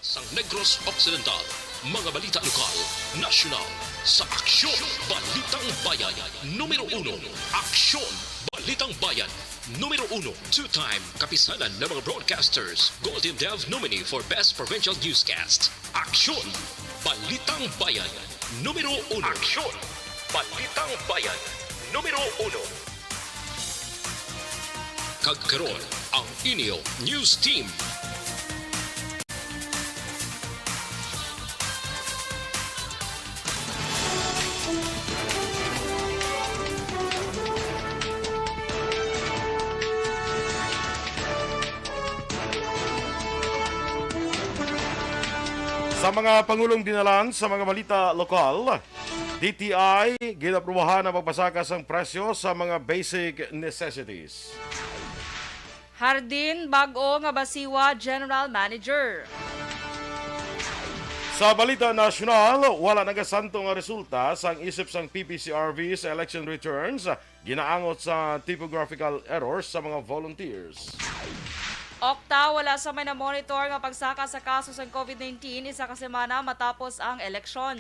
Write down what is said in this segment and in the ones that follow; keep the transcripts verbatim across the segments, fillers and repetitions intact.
Sa Negros Occidental, mga balita lokal, nasyonal, sa Aksyon Balitang Bayan, numero uno. Aksyon Balitang Bayan, numero uno. Two-time Kapisanan ng mga Broadcasters Golden Dove nominee for Best Provincial Newscast. Aksyon Balitang Bayan, numero uno. Aksyon Balitang Bayan, numero uno. Kag karon, ang inyo news team. Sa mga pangulong dinalan sa mga balita lokal, D T I, ginaprubahan ang pagpasaka sang presyo sa mga basic necessities. Hardin, bag-o nga Basiwa General Manager. Sa balita nasyonal, wala nagasanto nga resulta sang isip sang P P C R V sa election returns, ginaangot sa typographical errors sa mga volunteers. Okta, wala sa may na-monitor nga pagsaka sa kaso sang covid nineteen isa ka semana matapos ang eleksyon.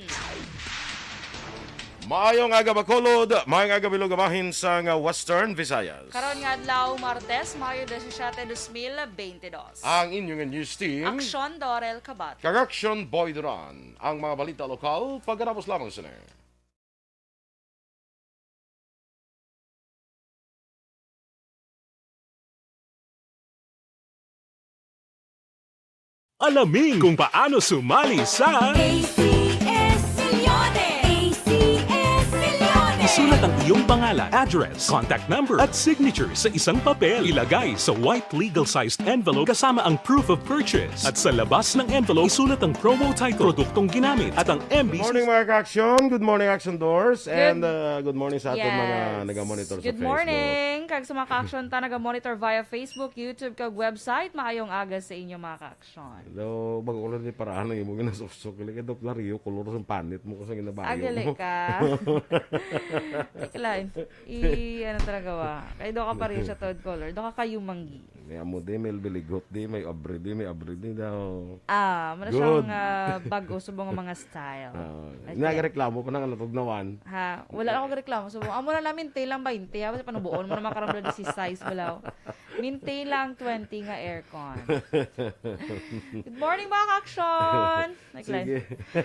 Maayong aga, Bacolod. Maayong aga, Bilog, bahin sang Western Visayas. Karon nga adlaw, Martes, Mayo disisiete, dos mil beintidos. Ang inyo nga news team. Aksyon, Dorel Kabat. Kag Aksyon, Boy Duran. Ang mga balita lokal, pagkatapos lamang sini. Alamin kung paano sumali sa A C S Millones. A C S Millones. Isulat ang iyong pangalan, address, contact number, at signature sa isang papel. Ilagay sa white legal-sized envelope kasama ang proof of purchase. At sa labas ng envelope, isulat ang promo title, produktong ginamit, at ang M B C. Good morning, mga ka-aksyon. Good morning, Aksyon Doors. And, Good uh, good morning sa aton mga Yes. naga-monitor sa Good Facebook. morning. Kag sa mga ka-aksyon ta naga-monitor via Facebook, YouTube, kag website, maayong aga sa inyo, mga ka-aksyon. Hello, bago ko lang ni paraan ang imo ginasufsok. Kaya daw klariyo, kolor sa panit mo ko sa ginabayo Agali mo. ka. Teka lang. I, ano talaga wa? Kaya daw ka pareho siya third color. Daw ka kayo manggi. May amo di, may biligot di, may abre di, may abre di daw. Ah, muna Good. siyang ah, bago subong nga mga style. Ah, Like nagareklamo pa nang natugnawan. Ha? Wala ako reklamo. So, amo na namin, te lang bainte. Ha? Kasi panubuon mo naman karang disisays, wala. Minte lang twenty nga aircon. Good morning, mga ka-aksyon! Nagline. Sige.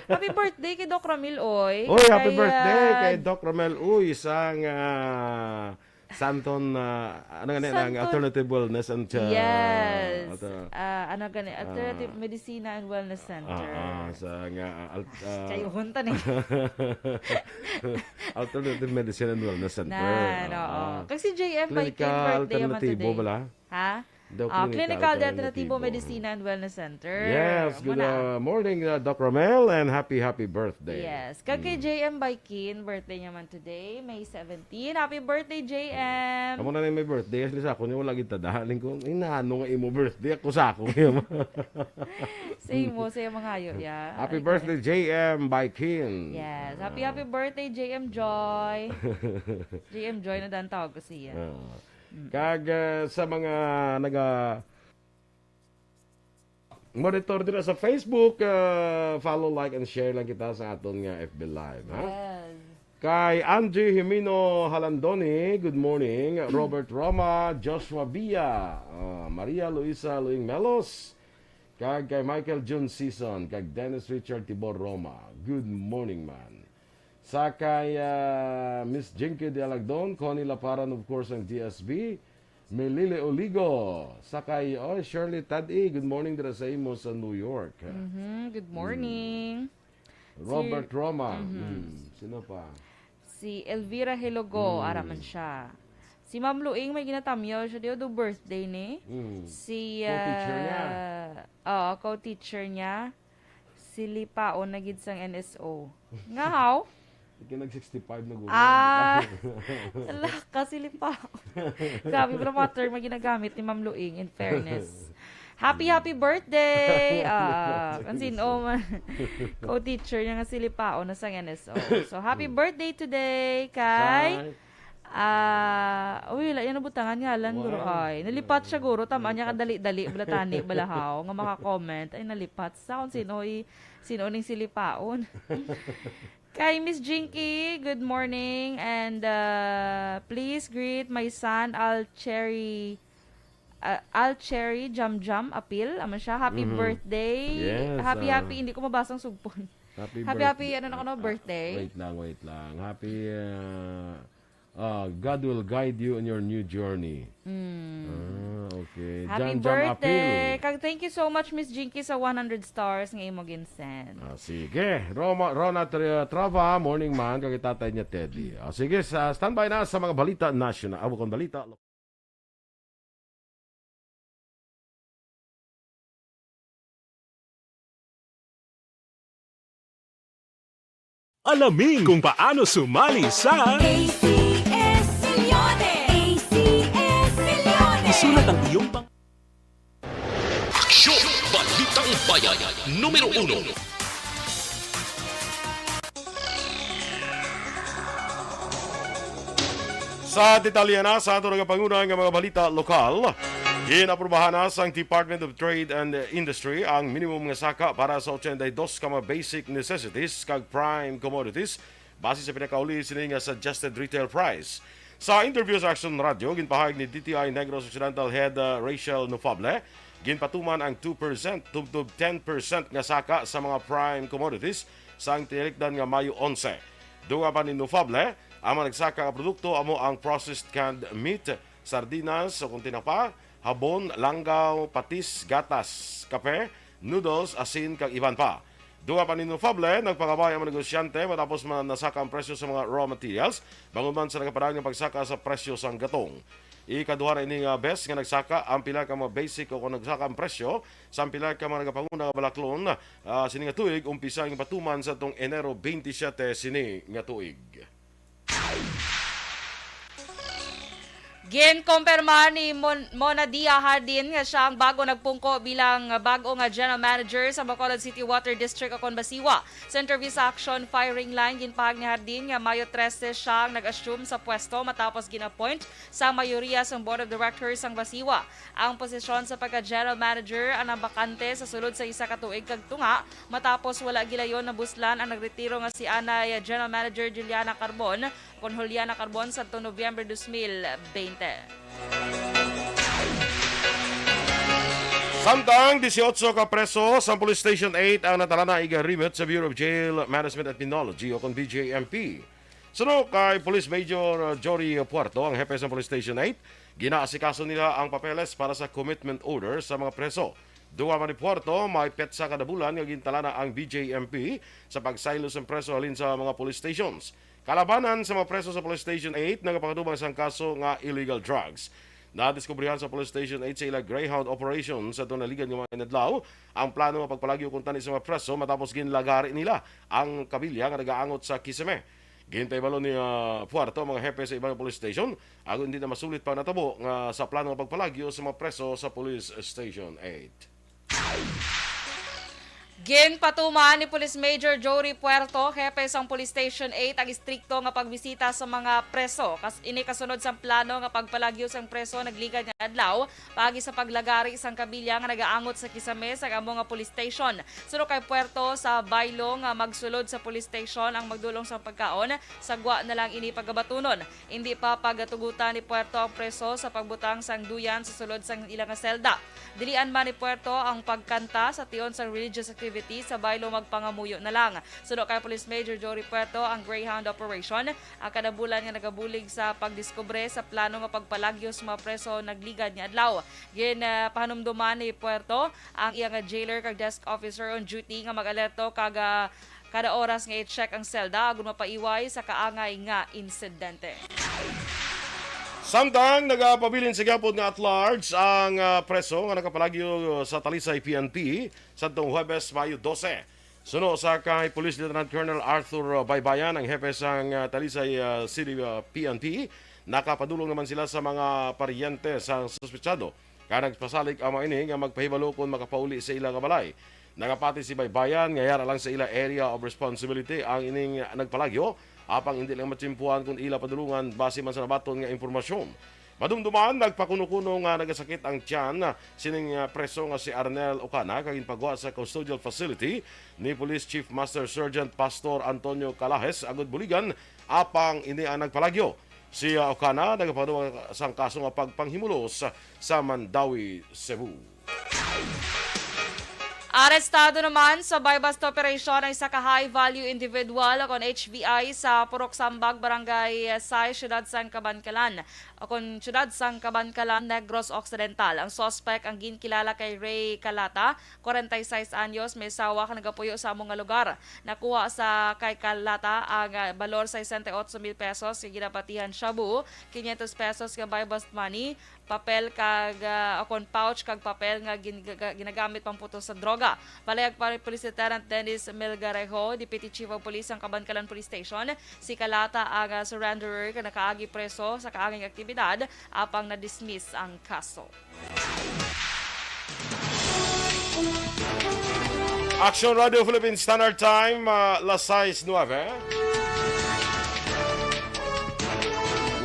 Happy birthday kay Doc Ramil, oy. Oy, happy Kay, birthday ah, kay Doc Ramil, uy, sang ah, Santon, ah, ano nga na, ang Santon. Alternative Wellness and, ah, Yes. ato- Ah, ano gani? Alternative Ah. Medicina and Wellness Center. Ah, ah, sa nga, ah, alt- ah, Kayo hunta ni. Alternative Medicine and Wellness Center. Na, Ah, oo. ah. Kasi J M by Clinical Kim birthday naman Alternativo today. bala? Ha? Daw Ah, Clinical Clinical Alternativo Alternativo. Medicina and Wellness Center. Yes, Amo good na. uh, morning, uh, Doc Romel, and happy, happy birthday. Yes. Kag kay Mm. J M by Kim, birthday niya man today, May seventeen. Happy birthday, J M! Amo na ni may birthday, kasi sa ako niya wala gid tadahan ko. Ay, nano nga imo birthday? Ako sa ako niya. Sa imo, sa iyang mga hayo, ya. Happy Ay, birthday, J M by Kim. Yes. Happy, Ah. happy birthday, J M Joy. J M Joy na dan tawag ko siya. Ah. Mm. Kag, ah, sa mga naga-, monitor dira sa Facebook, ah, follow, like, and share lang kita sa aton nga F B Live, ha? Yes. Kay Angie Jimeno Halandoni, good morning. Robert Roma, Joshua Villa, ah, Maria Luisa Luing Melos, kag kay Michael Jun Season, kag Dennis Richard Tibor Roma. Good morning, man. Sa kay, ah, Miss Jinky de Alagdon, Connie Laparan, of course, ang G S B, Melile Oligo, sa kay, oh, Shirley Tad-i, good morning dira sa imo sa New York. Mhm, good Mm. morning. Robert Si Roma. Mhm. Mm, sino pa? Si Elvira Hilogo, Mm. ara man siya. Si Ma'am Luing, may ginatamyaw siya, di ba, do birthday ni? Mm. Si, Co-teacher niya. ah, oo, co-teacher niya. Silipaon na gid sang N S O. Nga, how? Ikaw nag sixty-five na guro. Ah, ala ka, silipaon. Grabe, pero mga term nga ginagamit ni Ma'am Luing, in fairness. Happy, happy birthday! Ah, Happy kansin, birthday. oh, man. Co-teacher niya nga silipaon na sang N S O. So, happy Hmm. birthday today kay Kay Ah, uy, wala yan nabutangan ngalan, guro, Why? ay. Nalipat siya, guro. Tama niya, kadali-dali, bala tani, balahaw, nga maka-comment. Ay, nalipat sa kung sino, i-, sino ning silipaon. Kay Miss Jinky, good morning. And, uh, please greet my son, Al Cherry, uh, Al Cherry Jam Jam Apil. Amo siya. Happy Mhm. birthday. Yes, Happy, ah, happy. Hindi ko mabasang sugpon. Happy Happy, happy, birthday. ano na ko, no, Ah, birthday? wait lang, wait lang. Happy, ah, ah, God will guide you in your new journey. Mm. Ah, okay. Happy Jam Jam birthday! Apil. Kag thank you so much, Miss Jinky, sa one hundred stars nga imo ginsend. Ah, sige. Roma, Rona Tri-, Trava, morning man, kag tatay niya Teddy. Ah, sige, sa standby na sa mga balita national. Ah, bukon balita. Alamin kung paano sumali sa A C S Milyones! A C S Milyones! Isulat ang iyong pang- Aksyon! Balitang Bayan, numero uno. Sa detalye na sa ato nagapanguna nga mga balita lokal, ginaprubahan na sang Department of Trade and Industry ang minimum nga saka para sa ochenta y dos ka mga basic necessities kag prime commodities base sa pinakauli sini nga suggested retail price. Sa interview sa Action Radio, ginpahayag ni D T I Negros Occidental Head, uh, Rachel Nofable, ginpatuman ang two percent tubtob ten percent nga saka sa mga prime commodities sang tinilikdan nga Mayo onse. Dunga pa ni Nofable, ang mga nagsaka nga produkto amo ang processed canned meat, sardinas o kung tinapa, habon, langgaw, patis, gatas, kape, noodles, asin, kag iban pa. Dunga pa ni Nofable, nagpangabay ang mga negosyante matapos man nasaka ang presyo sa mga raw materials, bangod man sa nagapadayon nga pagsaka sa presyo sang gatong. Ikaduha na ini nga bes nga nagsaka ang pila ka mga basic o kung nagsaka ang presyo sa pila ka mga nagapanguna nga balaklon, ah, sini nga tuig, umpisa ang patuman sa tong Enero twenty-seven sini nga tuig. Ginkumpirma ni Mon-, Mona Dia Hardin nga siya ang bago nagpungko bilang bago nga General Manager sa Bacolod City Water District, ukon BACIWA. Sa interview sa Action Firing Line, ginpahayag ni Hardin nga Mayo trese siya ang nag-assume sa pwesto matapos gin-appoint sa mayoriya sa Board of Directors sang BACIWA. Ang posisyon sa pagka-General Manager ang nabakante sa sulod sa isa ka tuig kag tunga, matapos wala gilayon nabuslan ang nagretiro nga si anay General Manager Juliana Carbon, kon Juliana Carbon, sadto Nobyembre dos mil bente. Samtang dieciocho ka preso sa Police Station eight ang natalana igarimet sa Bureau of Jail Management and Penology o kon B J M P. Suno kay Police Major Jory Puerto, ang hepe sa Police Station eight, ginaasikaso nila ang papeles para sa commitment order sa mga preso. Duwa man ni Puerto, may petsa kada bulan nga gintalana ang B J M P sa pagsaylo sa preso halin sa mga police stations. Kalabanan sa mga preso sa Police Station eight nagapakatubang sang kaso nga illegal drugs. Nadiskubrihan sa Police Station eight sa ila Greyhound operation sa itong naligad nga mga inadlaw ang plano nga pagpalagyo kuntani sa mga preso matapos ginlagari nila ang kabilya nga nagaangot sa kisame. Gintahibalo ni, ah, Puerto ang mga hepe sa ibang police station, agod hindi na masulit pa natabo nga sa plano nga pagpalagyo sa mga preso sa Police Station eight. Ginpatuman ni Police Major Jory Puerto, hepe sang Police Station eight, ang istrikto nga pagbisita sa mga preso. Kas-, ini kasunod sang plano nga pagpalagyo sang preso nagligad nga adlaw, paagi sa paglagari sang kabilya nga nagaangot sa kisame sang amo nga police station. Suno kay Puerto, sa baylo nga magsulod sa police station ang magdulong sang pagkaon, sa gwa na lang ini pagabatunon. Indi pa pagatugutan ni Puerto ang preso sa pagbutang sang duyan sa sulod sang ila nga selda. Dilian man ni Puerto ang pagkanta sa tion sang religious activity sa baylo, magpangamuyo na lang. Suno kay Police Major Jory Puerto, ang Greyhound Operation ang kada bulan nga nagabulig sa pagdiskubre sa plano nga pagpalagyo sa mga preso nagligad nga adlaw. Gin, ah, pahanumduman ni Puerto ang iya nga jailer kag desk officer on duty nga mag-alerto kag, ah, kada oras nga i-check ang selda agud mapaiway sa kaangay nga insidente. Samtang nagapabilin sa gihapon nga at large ang, ah, preso nga nakapalagyo sa Talisay P N P sadtong Huwebes, Mayo dose. Suno sa kay Police Lieutenant Colonel Arthur Baybayan, ang hepe sang, ah, Talisay, ah, City, ah, P N P, nakapadulong naman sila sa mga paryente sa suspetsado. Kag nagpasalig ang mga ini nga magpahibalo kon makapauli sa ila nga balay. Nagapati si Baybayan nga yara lang sa ila area of responsibility ang ining nagpalagyo, Apang hindi lang matsimpuhan kon ila padulungan base man sa nabaton nga impormasyon. Madumduman, nagpakuno-kuno nga nagasakit ang tiyan sining, ah, preso nga si Arnel Ocana kag ginpagwa sa custodial facility ni Police Chief Master Sergeant Pastor Antonio Calajes agod buligan, apang ini ang nagpalagyo. Si, ah, Ocana nagapaduwa sang kaso nga pagpanghimulos sa Mandaue, Cebu. Arestado naman sa buy-bust operation ang isa ka high-value individual o kon H V I sa Purok Sambag, Barangay Sais, Siyudad sang Kabankalan, o kon Siyudad sang Kabankalan, Negros Occidental. Ang suspect ang ginkilala kay Ray Calata, kwarenta y seis anyos, may asawa kag nagapuyo sa amo nga lugar. Nakuha sa kay Calata ang, ah, balor sesenta y ocho mil pesos nga ginapatihan shabu, quinientos pesos nga buy-bust money, papel kag, ah, o kon pouch kag papel nga gin-, ga-, ginagamit pangputos sa droga. Palihog pa ni Police Lieutenant Dennis Melgarejo, Deputy Chief of Police sang Kabankalan Police Station, si Calata ang, ah, surrenderer kag nakaagi preso sa kaaging aktibidad, apang na-dismiss ang kaso. Action Radio Philippine Standard Time, ah, las sais nuebe.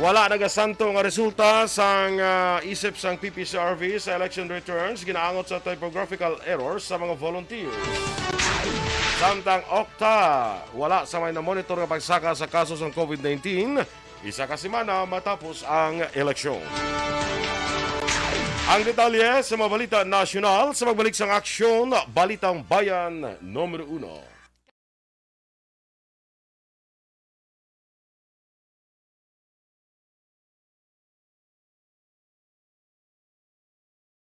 Wala nagasanto nga resulta sang, ah, isip sang P P C R V sa election returns ginaangot sa typographical errors sa mga volunteers. Samtang okta, wala sa may namonitor nga pagsaka sa kaso sang COVID nineteen, isa ka semana matapos ang eleksyon. Ang detalye sa mga balita nasyonal sa pagbalik sang Aksyon, Balitang Bayan Numero Uno.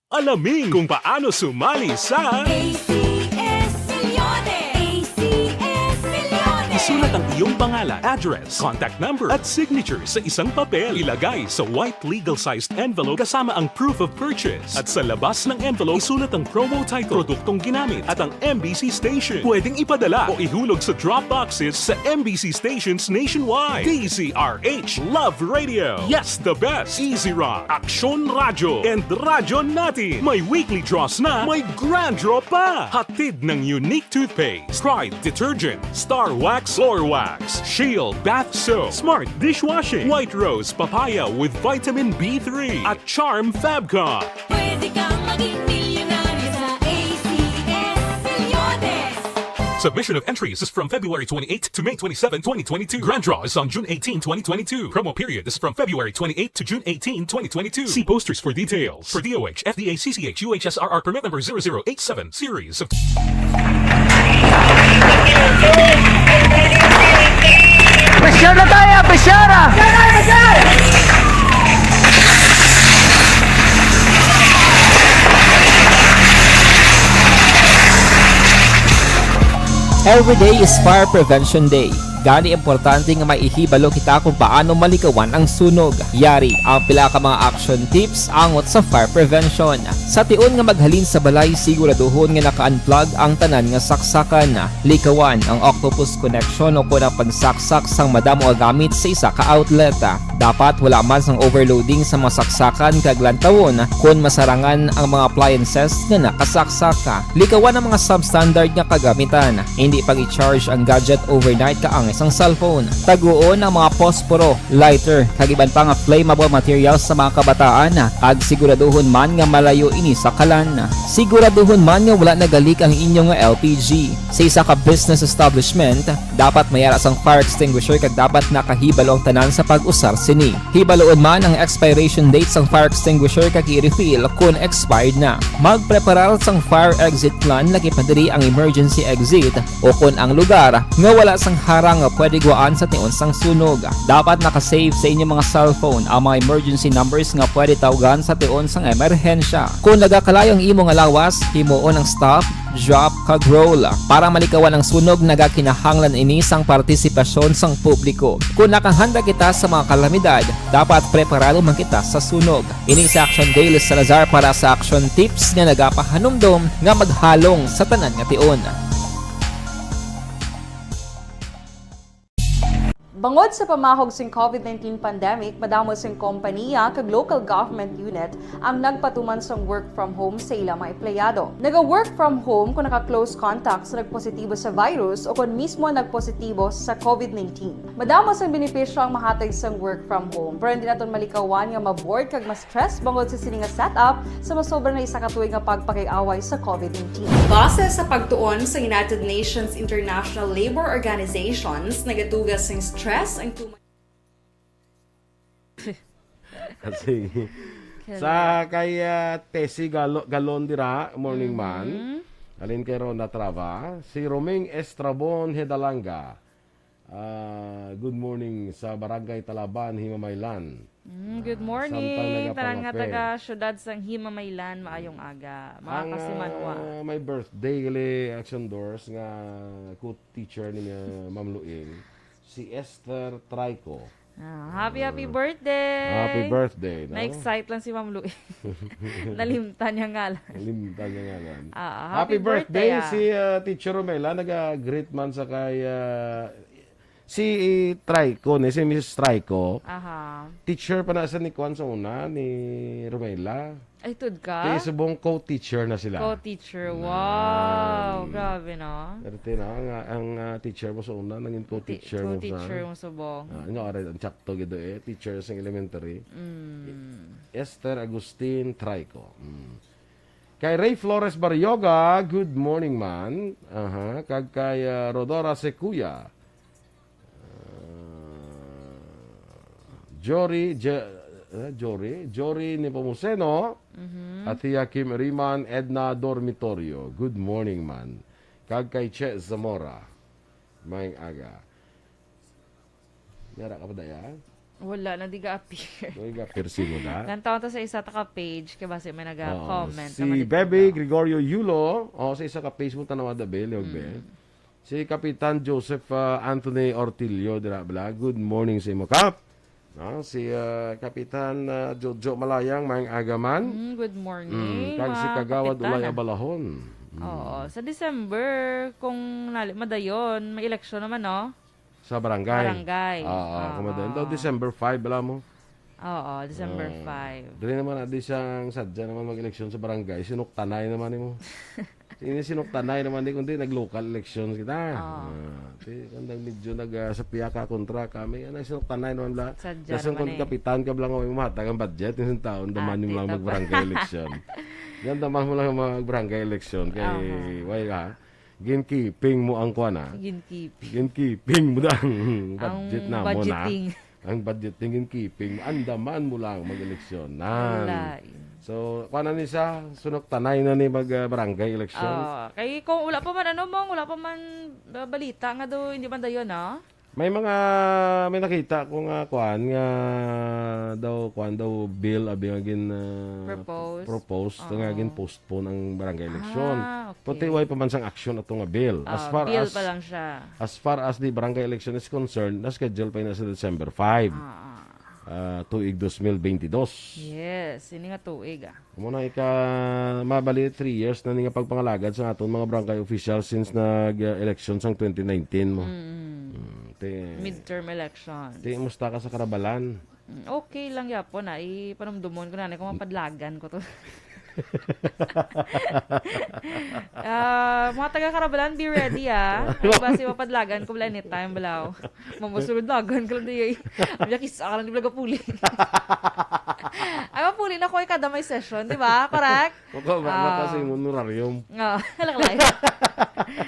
Alamin kung paano sumali sa A C S Millones! A C S Millones! Isulat ang iyong pangalan, address, contact number, at signature sa isang papel. Ilagay sa white legal-sized envelope kasama ang proof of purchase. At sa labas ng envelope, isulat ang promo title, produktong ginamit, at ang M B C station. Pwedeng ipadala o ihulog sa drop boxes sa M B C stations nationwide. D Z R H Love Radio. Yes, the best. Easy Rock. Aksyon Radyo. And Radyo Natin. May weekly draws na, may grand draw pa. Hatid ng Unique Toothpaste, Pride Detergent, Star Wax, Floor Wax, Shield Bath Soap, Smart Dishwashing, White Rose Papaya with Vitamin B three, at Charm Fabcon. Pwede kang maging milyonaryo sa A C S Millones. Submission of entries is from February twenty-eighth to May twenty-seven, twenty twenty-two. Grand draw is on June eighteen, twenty twenty-two. Promo period is from February twenty-eighth to June eighteen, twenty twenty-two. See posters for details. For D O H, F D A, C C H, U H S R R permit number zero zero eight seven, series of Pressure na tayo! Pressure! Every day is Fire Prevention Day. Gani, importante nga may ihibalo kita kung paano malikawan ang sunog. Yari ang pila ka mga action tips angot sa fire prevention. Sa tion nga maghalin sa balay, siguraduhon nga naka-unplug ang tanan nga saksakan. Likawan ang octopus connection o kon ang pagsaksak sang madamo nga gamit sa isa ka outlet. Dapat wala man sang overloading sa mga saksakan kag lantawon kon masarangan ang mga appliances nga nakasaksak. Likawan ang mga substandard nga kagamitan. Hindi pag-i-charge ang gadget overnight kaangay sang cellphone. Taguon ang mga posporo, lighter, kag iban pa nga flammable materials sa mga kabataan, kag siguraduhon man nga malayo ini sa kalan. Siguraduhon man nga wala nagalik ang inyo nga L P G. Sa isa ka business establishment, dapat may ara sang fire extinguisher kag dapat nakahibalo ang tanan sa pag-usar sini. Hibaluon man ang expiration date sang fire extinguisher kag i-refill kon expired na. Magpreparar sang fire exit plan, lakip na diri ang emergency exit, o kon ang lugar nga wala sang harang nga pwede gwaan sa tion sang sunog. Dapat naka-save sa inyo mga cellphone ang mga emergency numbers nga pwede tawgan sa tion sang emerhensya. Kon nagakalayo ang imo nga lawas, himuon ang stop, drop, kag roll. Para malikawan ang sunog, nagakinahanglan ini sang partisipasyon sang publiko. Kon nakahanda kita sa mga kalamidad, dapat preparado man kita sa sunog. Ini si Action Daily Salazar para sa Action Tips nga nagapahanumdom nga maghalong sa tanan nga tion. Bangod sa pamahog sing COVID nineteen pandemic, madamo sing kompaniya kag local government unit ang nagpatuman sang work from home sa ila mga empleyado. Naga-work from home kung naka-close contact sa nagpositibo sa virus o kon mismo nagpositibo sa COVID nineteen. Madamo sang benepisyo ang mahatag sang work from home, pero hindi naton malikawan nga ma-bored kag ma-stress bangod sa sini nga setup sa masobra na isa ka tuig nga pagpakig-away sa COVID nineteen. Base sa pagtuon sa United Nations International Labour Organizations, nagaduga sing stress ang too much. Sige. Sa kay ah, Tessie Galo- Galon dira, morning man. Alin kay Ronda Trava, si Roming Estrabon Hedalanga. Ah, good morning sa Barangay Talaban, Himamaylan. Mm, good Ah, morning. samtang Tanan nga nagapangape. Taga syudad sang Himamaylan, maayong aga. Mga Ang kasimanwa. Ah, may birthday gali, Action Doors, nga co-teacher ni ah, Ma'am Luing, si Esther Trico. Ah, happy, happy birthday! Happy birthday, no? Na-excite lang si Ma'am Luing. Nalimtan niya nga lang. Limtan niya nga lang. Ah, Happy happy birthday, birthday, ah. si ah, Teacher Romela, naga-greet man sa kay ah, si Trico, ni si Missus Trico. Aha. Teacher pa na sa ni Kwan sa una, ni Romela. Ay, tud Kaya ka? subong co-teacher na sila. Co-teacher. Na- Wow. Grabe, no? Pero tina, ang, ang ah, teacher mo sa una, naging co-teacher mo sa... Co-teacher mo subong. Ah, nga oras, ang tsakto gid eh, teacher sa elementary. Mm. Esther Agustin Trico. Mm. Kay Ray Flores Barrioga, good morning man. Aha, kag kay ah, Rodora Secuya. Ah, Jory, Je, eh, Jory, Jory Nepomuceno, Mhm. Athea Kim Riman, Edna Dormitorio. Good morning man. Kag kay Che Zamora. Maayong aga. Yara ka pa daya? Wala na, di ga-appear. Uy, ga-appear si mo na. Lantawan ta sa isa ta ka page, kay basi may Oo, naga-comment. Si Bebe Gregorio Yulo, oh, sa isa ka page mo, tanawa da, Bel, yog, Bel. Si Kapitan Joseph ah, Anthony Ortilio, dira bala. Good morning sa imo, Kap. No? Si ah, Kapitan ah, Jojo Malayang, maayong aga man. Mm, good morning, Mm, kag si mga Kagawad kapitan, Ulay ah. Abalahon. Mm. Oo. Sa December, kung nali, madayon, may eleksyon naman, no? Sa barangay. Barangay. Oo, kung madayon. Oo. Daw December five, bala mo. Oo, December Ah, five. Dili naman na di sang sadya naman mag-eleksyon sa barangay. Sinuktanay naman mo. Ini sinuktanay naman di, kundi nag-local elections kita. Ah. Ah, ti, kandang medyo nag ah, sa piya ka kontra kami. Ano, sinuktanay naman bla. Sadya Dasang naman kung eh. kapitan ka bla nga may mahatag ang budget, yung taon, daman Ah, mo lang tita mag-barangay election. Yan, daman mo lang mag-barangay election. Kay, Aha. Why ka? Ginkeeping mo ang kwan, ah. Ginkeep. Ginkeeping mo ang budget Ang namon, ah. budgeting. Ang budgeting, ginkeeping. Andaman mo lang mag-eleksyon. Nan. Wala. So, kwan na ni sa, sunuktanay na ni mag-barangay election. Ah, kay kung wala pa man, ano, mong, wala pa man ah, balita nga daw, hindi man dayon, ah. May mga, may nakita ko nga, kwan, nga daw, kwan daw, bill, abi nga gin, ah, Propose. propose, nga Oo. gin postpone ang barangay election. Ah, okay. Pati way pa man sang action ato nga bill. As Ah, far bill as, pa lang siya. as far as the barangay election is concerned, na-schedule pa yun sa December five. Ah, ah. Ah, tuig dos mil benti dos. Yes, ini nga tuig, ah. Amo na ika, mabali three years na ni nga pagpangalagad sa aton mga barangay officials since nag-election sang twenty nineteen mo. Mm. Mm, te, Midterm election. te, musta ka sa Karabalan? Mm, okay lang yapon, ah. Ipanumdumon ko na kung mapadlagan ko to. Ah, mga taga Karabalan, be ready, ah. Ay, basi mapadlagan ko bala anytime bala. Mamusulod lagan ko lang di. Ang yakis, ah, lang di bala gapuli. Ay, mapuli na ko ay kada may session, di ba? Correct? Maka, ma- Ah. mata sa imong honorarium. Nga, laklay.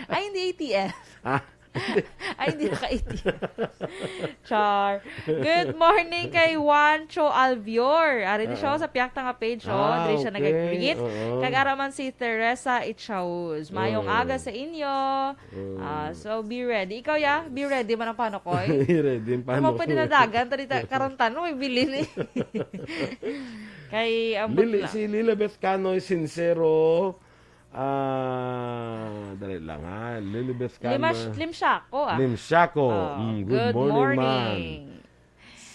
Ay, hindi A T F. Ah, Ay, hindi ka A T F. Char. Good morning kay Juancho Alvior. Ari di siya sa piyak ta nga page, oh. Ah, Diri siya okay. nag-greet. Oo. Kag ara man si Teresa Ichauz. Mayong Oo. Aga sa inyo. Oo. Ah, so, be ready. Ikaw, ya? Be ready man ang panokoy? Ready yung Ano mo panokoy. pwede na dagan? Tadi ta, karantan mo, may bilin eh. Kay, ang Lili, bakla. Si Lilibeth Canoy Sincero, ah, dali lang ha. Lilibeth Canoy. Lima, Lim Siaco, ah. Lim Siaco. Oh, Mm, good morning. Man.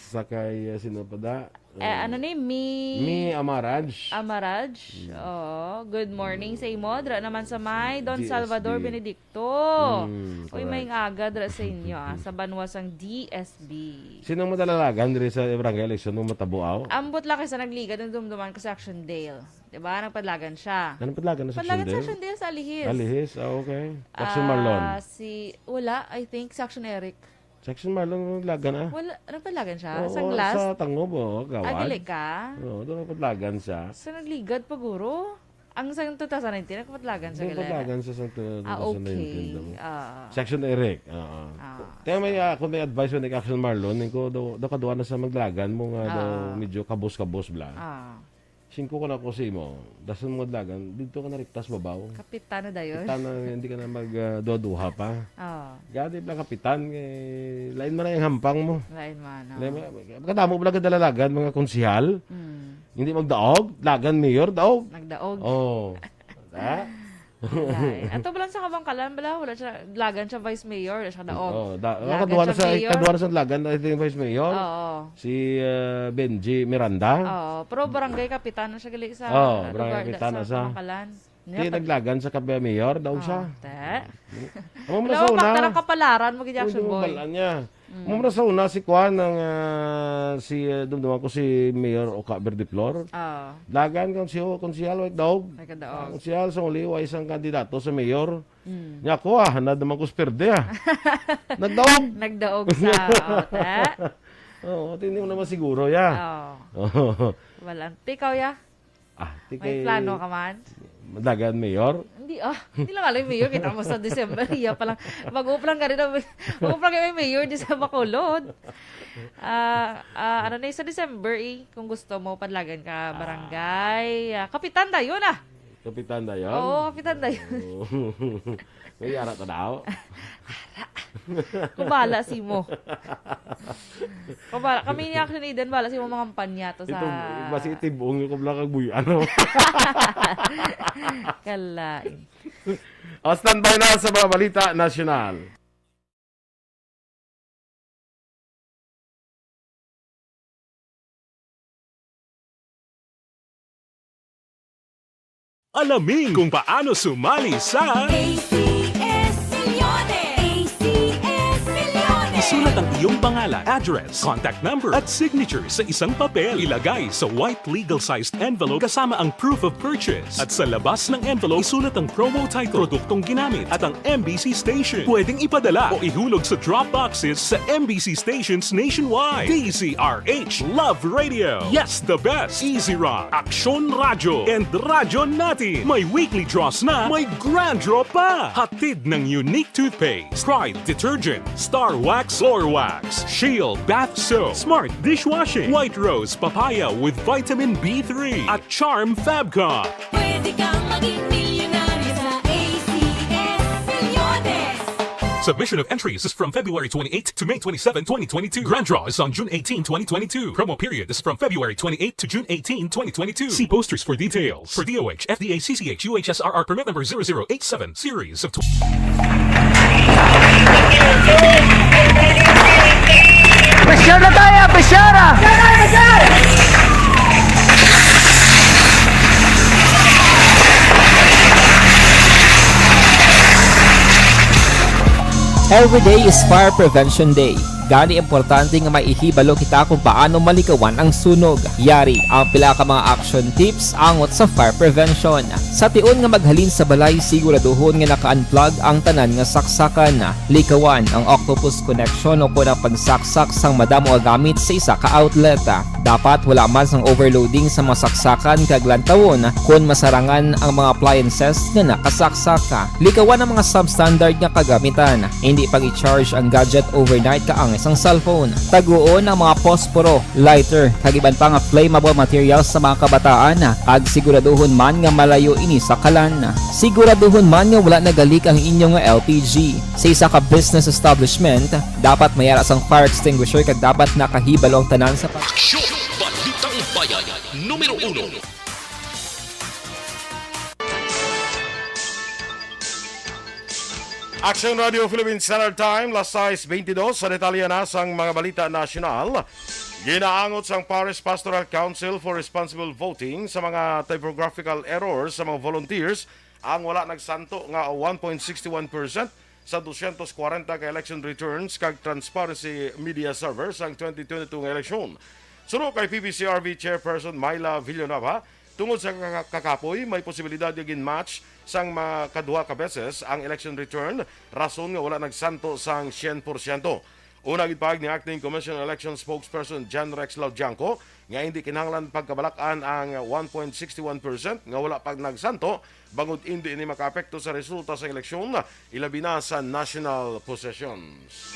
Sa kay, uh, sino pa da? Eh, ano ni? Mi Mi Amaraj. Amaraj? Mm. Oo. Good morning sa imo. Dra naman sa may Don Salvador Benedicto. Mm, Uy, may correct. Aga dra sa inyo, ah, sa banwa sang D S B. Sino ang madalalagan diri sa barangay election mo, Matabuaw? Ambot lang kay sa nagligad ang dumduman ko sa Action Dale. Di ba? Nagpadlagan siya. Anong padlagan na sa Padlagan sa Action Dale? Action Dale sa Alihis. Alihis? Ah, okay. Sa Action Ah, Marlon? Si, wala, I think, sa Action Eric. Sa Action Marlon, naglagan, ah. Wala, nagpadlagan siya? Oo, Sanglas? Sa Tangob, oo, Ah, Gawad. Gali ka? Oo, doon nagpadlagan siya. Sa nagligad pa, guro? Ang sa two thousand nineteen, nagpadlagan siya, Doon gali. Padlagan siya sa two thousand nineteen Ah, okay. daw. Ah. Sa Action Eric, oo. Ah. Kaya may, ah, kung may advice mo ni Action Marlon, yung ko, daw, daw kaduha na sa maglagan mo nga daw Ah. medyo kabos-kabos bla. Ah. Singko ko na ko sa imo, dason mo dlagan, dito ka na rektas babaw. Kapitan na dayon. Kapitan na, hindi ka na mag, ah, duha-duha pa. Oo. Gadi pala kapitan, eh, lain man na yung hampang mo. Lain man, oo. Lain man, kadamo pala kadalalagan, mga konsihal. Mm. Hindi magdaog, lagan mayor, daog. Nagdaog. Oo. Ha? Wala eh. Ato ba lang sa Kabangkalan bala? Wala siya, lagan siya vice mayor, wala siya daog. Oo, da-, Lagan kaduha na siya sa, mayor. Kaduha na sa lagan, I think, vice mayor. Oo. Si, uh, Benji Miranda. Oo, pero barangay kapitan na siya gali sa Oh, barangay lugar, kapitan sa na siya. Kabangkalan. Di Niya pag- naglagan sa kabya mayor, daw siya. Oh, te. Amo man Wala sa akong una. Bakta ng kapalaran mo, gid, Hindi Action mo Boy. Balaan niya. Mm. Amo man sa una, si Kwan, ang, ah, si, ah, dumduman ko si Mayor Oka Verdeflor. Oh. Lagan kang si, kung si Hal White Dog. Ay, kadaog. Ang si Hal sa uli, wa isang kandidato sa mayor. Mm. Niya ko, ah, hanad naman ko sa perde, ah. Nagdaog. Nagdaog sa, oh, te. Oo, hindi mo naman siguro, ya. Oh. Oo. Walang tikaw, ya. Ah, di May kay plano ka man? Madlagan mayor? Hindi, ah. Hindi lang alam mayor. Kita mo sa December. Iya pa lang. Mag-uplang ka rin. Mag-uplang kayo may mayor di sa Bacolod. Ah, ah, ano na yun sa December, eh? Kung gusto mo, padlagan ka, Ah. barangay. Ah, kapitan tayo na. Kapitan tayo? Oo, kapitan tayo. Oo. May ara ta daw? Kubala si mo. Kubala. Kami ni Action Eden, bala si mo mga kampanya to Ito, sa basi itibong yung kabla kag buy, ano? Kalain. O, standby na sa mga balita nasyonal. Alamin kung paano sumali sa A C S Milyones! A C S Milyones! Isulat ang iyong pangalan, address, contact number, at signature sa isang papel. Ilagay sa white legal-sized envelope kasama ang proof of purchase. At sa labas ng envelope, isulat ang promo title, produktong ginamit, at ang M B C station. Pwedeng ipadala o ihulog sa drop boxes sa M B C stations nationwide. D Z R H Love Radio. Yes, the best. Easy Rock, Aksyon Radyo, and Radyo Natin. May weekly draws na, may grand draw pa. Hatid ng Unique Toothpaste, Pride Detergent, Star Wax Floor Wax, Shield Bath Soap, Smart Dishwashing, White Rose Papaya with Vitamin B three, at Charm Fabcon. Pwede kang maging milyonaryo sa A C S Milyones. Submission of entries is from February twenty-eighth to May twenty-seven, twenty twenty-two. Grand draw is on June eighteen, twenty twenty-two. Promo period is from February twenty-eighth to June eighteen, twenty twenty-two. See posters for details. For D O H, F D A, C C H, U H S R R permit number zero zero eight seven, series of tw- Pressure na tayo, pressure! Every day is Fire Prevention Day. Gani, importante nga may ihibalo kita kung paano malikawan ang sunog. Yari ang pila ka mga action tips angot sa fire prevention. Sa tion nga maghalin sa balay, siguraduhon nga naka-unplug ang tanan nga saksakan. Likawan ang octopus connection o kon ang pagsaksak sang madamo nga gamit sa isa ka outlet. Dapat wala man sang overloading sa mga saksakan kag lantawon kon masarangan ang mga appliances nga nakasaksak. Likawan ang mga substandard nga kagamitan. Hindi pag-i-charge ang gadget overnight kaangay sang cellphone. Taguon ang mga posporo, lighter, kag iban pa nga flammable materials sa mga kabataan, kag siguraduhon man nga malayo ini sa kalan. Siguraduhon man nga wala nagalik ang inyo nga L P G. Sa isa ka business establishment, dapat may ara sang fire extinguisher kag dapat nakahibalo ang tanan sa pag- Aksyon! Balitang Bayan, numero uno. Action Radio Philippine Standard Time, las sais beintidos. Sa detalye na sang mga balita nasyonal, Ginaangot sang Parish Pastoral Council for Responsible Voting sa mga typographical errors sa mga volunteers ang wala nagsanto nga one point six one percent sa dosyentos kwarenta ka election returns kag transparency media server sang twenty twenty-two nga eleksyon. Suno kay P P C R V Chairperson Myla Villanueva, tungod sa kaka- kakapoy, may posibilidad nga gin-match sang makaduha ka beses ang election return, rason nga wala nagsanto sang syen porsyento. Una, gid pahayag ni Acting Commissioner Election Spokesperson John Rex Laudianco nga hindi kinahanglan pagkabalak-an ang one point six one percent nga wala pa nagsanto, bangod indi ini makaapekto sa resulta sa eleksyon, ilabi na sa national positions.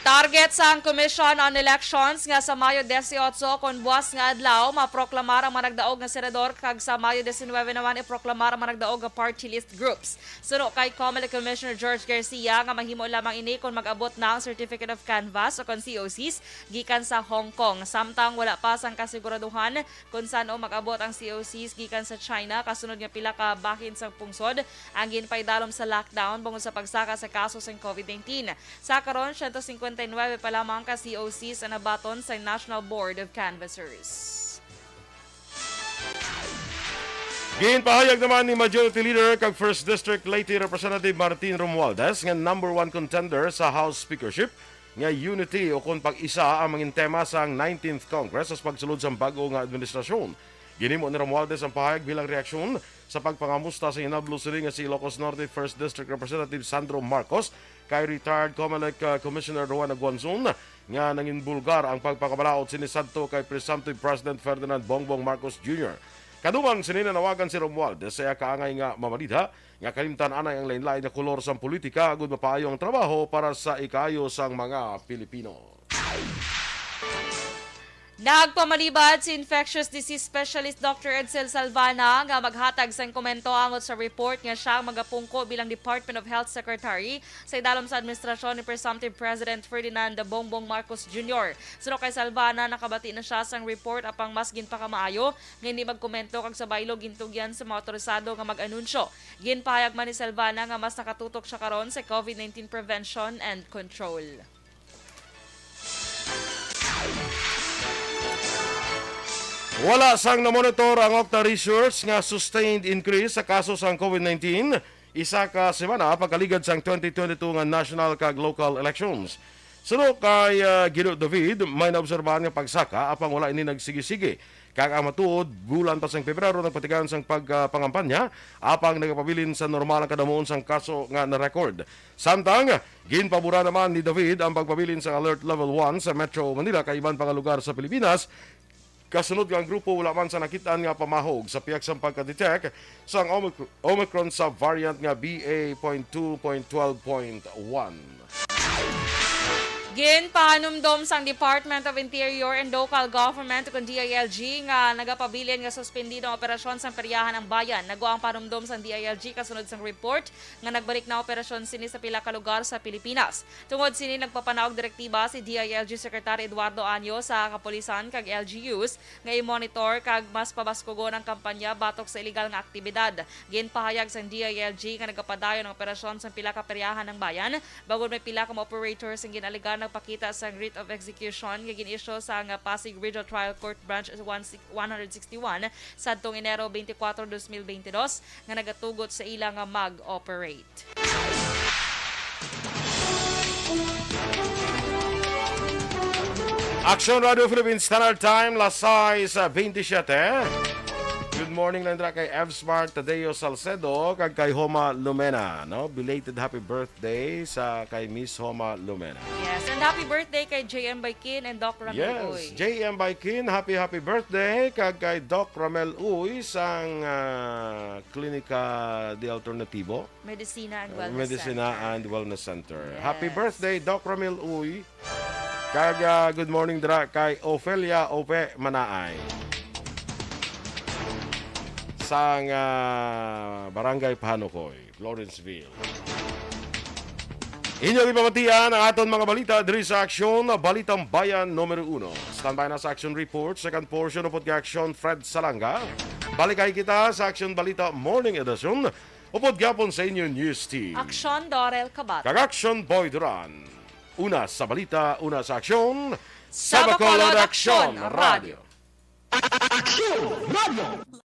Target sang Commission on Elections nga sa Mayo dieciocho, kon buas nga adlaw, maproklamar ang managdaog nga senador, kag sa Mayo diecinuebe naman iproklamar ang managdaog nga party list groups. Suno kay Comelec Commissioner George Garcia nga mahimo lamang ini kon mag-abot na ang Certificate of Canvass o kon C O Cs gikan sa Hong Kong. Samtang wala pa sang kasiguraduhan kon san-o mag-abot ang C O Cs gikan sa China, kasunod nga pila ka bahin sang pungsod ang ginpaidalom sa lockdown bangod sa pagsaka sa kaso sang COVID nineteen. Sa karon, siyento singkwenta y nuebe pa lamang ka C O Cs ang nabaton sa National Board of Canvassers. Ginpahayag naman ni Majority Leader kag First District Leyte Representative Martin Romualdez nga number one contender sa House Speakership nga unity o kon pag-isa ang mangin tema sang nineteenth Congress sa pagsulod sang bag-o nga administrasyon. Ginhimo ni Romualdez ang pahayag bilang reaksyon sa pagpangamusta sa hinablo sini nga si Ilocos Norte First District Representative Sandro Marcos kay retired Comelec, uh, Commissioner Rowena Guanzon nga nanginbulgar ang pagpakabalaod sini sadto kay presumptive President Ferdinand Bongbong Marcos Junior. Kadungan sini, nanawagan si Romualdez sa iya kaangay nga mabalidha nga kalimtan anay ang lain-lain nga kolor sang politika agud mapaayo ang trabaho para sa ikaayo sang mga Pilipino. Nagpamalibad si infectious disease specialist Doctor Edsel Salvana nga maghatag sang komento angot sa report nga siya ang magapungko bilang Department of Health Secretary sa idalom sa administrasyon ni presumptive President Ferdinand Bongbong Marcos Junior. Suno kay Salvana, nakabati na siya sang report, apang mas ginpakamaayo nga hindi magkomento kag sa baylo gintugyan sa mga otorisado nga mag-anunsyo. Ginpahayag man ni Salvana nga mas nakatutok siya karon sa COVID nineteen prevention and control. Wala sang namonitor ang Octa Research nga sustained increase sa kaso sang COVID nineteen isa ka semana pagkaligad sang twenty twenty-two nga national kag local elections. Suno kay, ah, Gino David, may naobserbahan nga pagsaka, apang wala ini nagsigi-sige. Kag ang matuod, bulan pa sang Pebrero nagpatigayon sang pagpangampanya, apang nagapabilin sa normal ang kadamuon sang kaso nga na-record. Samtang, ginpabura naman ni David ang pagpabilin sang Alert Level one sa Metro Manila kag iban pa nga lugar sa Pilipinas, kasunod nga ang grupo wala man sa nakit-an nga pamahog sa pihak sang pagka-detect sang Omic-, Omicron subvariant nga B A point two point twelve point one. Ginpahanumdom sang Department of Interior and Local Government, kon D I L G, nga nagapabilin nga suspendido ang operasyon sang Peryahan ang Bayan. Nagwa ang panumdom sang D I L G kasunod sang report nga nagbalik na operasyon sini sa pila ka lugar sa Pilipinas. Tungod sini, nagpapanaog direktiba si D I L G Secretary Eduardo Año sa kapulisan kag L G Us nga i-monitor kag mas pabaskugon ang kampanya batok sa iligal nga aktibidad. Ginpahayag sang D I L G nga nagapadayon ang operasyon sa pila ka peryahan ng bayan, bangod may pila ka mga operators ang gin-alegar nagpakita sa writ of execution nga gin-issue sa nga Pasig Regional Trial Court Branch one six, one hundred sixty-one sadtong Enero twenty-four, twenty twenty-two, nga nagatugot sa ila nga mag-operate. Action Radio Philippines Standard Time, las sais, ah, veintisiete. Good morning lang dira kay Ev Smart, Tadeo Salcedo, kag kay Homa Lumena, no? Belated happy birthday sa kay Miss Homa Lumena. Yes, and happy birthday kay J M Baikin and Doc Ramil Yes, Uy. J M Baikin, happy, happy birthday, kag kay Doc Ramel Uy sang, ah, Klinika de Alternativo. Medicina and Wellness Medicina Center. and Wellness Center. Yes. Happy birthday, Doc Ramil Uy. Kag, ah, good morning dira kay Ofelia Ope Manaay. Sang, ah, Barangay Pahanukoy, Lawrenceville. Inyo gipamatian ang aton mga balita diri sa Aksyon, Balitang Bayan numero uno. Standby na sa Action Report, second portion, upod kay Aksyon Fred Salanga. Balikay kita sa Aksyon Balita Morning Edition. Upod gyapon sa inyo news team. Aksyon, Dorel Kabat. Kag Aksyon, Boy Duran. Una sa balita, una sa aksyon, sa Bacolod Aksyon Radio. Aksyon Radio!